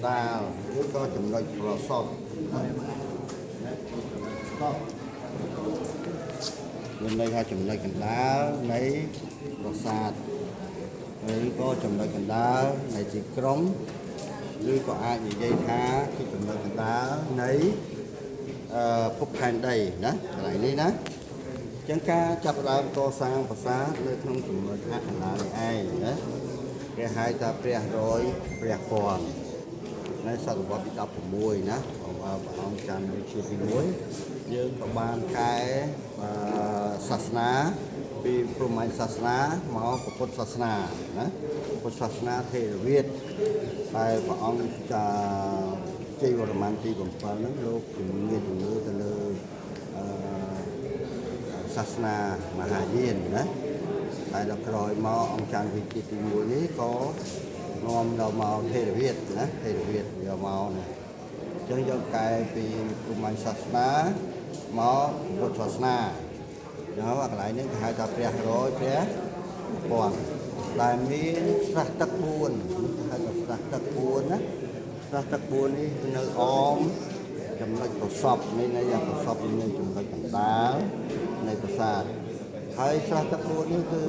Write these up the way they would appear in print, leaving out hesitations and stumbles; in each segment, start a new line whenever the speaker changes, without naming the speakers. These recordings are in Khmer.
ណ្ដាលឬក៏ចំណុចប្រសពណាណាចំណុចប្រសពមានន័យថាចំណុចកណ្ដាលនៃប្រាសាទឬក៏ចំណុចកណ្ដាលនៃទីក្រុងឬក៏អាចនិយាយថាជាចំណុចកណ្ដាលនៃអឺភពផែនដីណាកន្លែងនេះណាអញ្ចឹងការចាប់ផ្ដើមកសាងប្រាសាទនៅក្នុងចំណុចអកណ្ដាលនេះឯងណាគេហៅថាព្រះរយព្រះពាន់នៅសតវត្សទី16ណាបងព្រះអង្គច័ន្ទវិជាទី1យើងក៏បានកែអឺសាសនាពីព្រហ្មញ្ញសាសនាមកពុទ្ធសាសនាណាពុទ្ធសាសនាថេរវាទតែព្រះអង្គចាជ័យវរ្ម័នទី7ហ្នឹងលោកជំនឿជំនឿទៅលើអឺ សាសនាមហាយានណាតែដល់ក្រោយមកអង្គច័ន្ទវិជាទី1នេះក៏នាំដល់មកថេរវាទណាថេរវាទយកមកណាអញ្ចឹងយកកែពីព្រហ្មញ្ញសាសនាមកពុទ្ធសាសនាអញ្ចឹងកន្លែងនេះគេហៅថាព្រះរយព្រះពាន់ដែលមានស្រះទឹក4គេហៅថាស្រះទឹក4ណាស្រះទឹក4នេះនៅអមចំណុចប្រសពនេះន័យថាប្រសពនេះនៅចំណុចកណ្ដាលនៃប្រាសាទហើយស្រះទឹក4នេះគឺ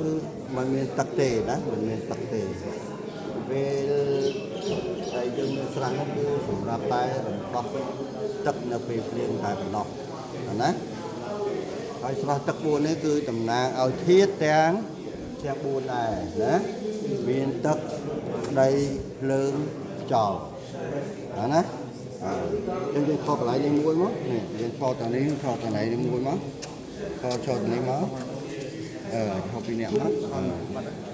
មិនមានទឹកទេណាមិនមានទឹកទេពេលតែយើងមានស្រះនោះគឺសម្រាប់តែរំដោះទឹកនៅពេលភ្លៀងតែប៉ុណ្ណោះណាហើយស្រះទឹក4នេះគឺតំណាងឲ្យធាតុទាំងទាំង4ដែរណាមានទឹកដីភ្លើងខ្យល់ណាអញ្ចឹងយើងខកកន្លែងនេះមួយមកនេះយើងថតតានេះថតតានេះមួយមកថតឆតនេះមកអឺថតពីរអ្នកមកអឺ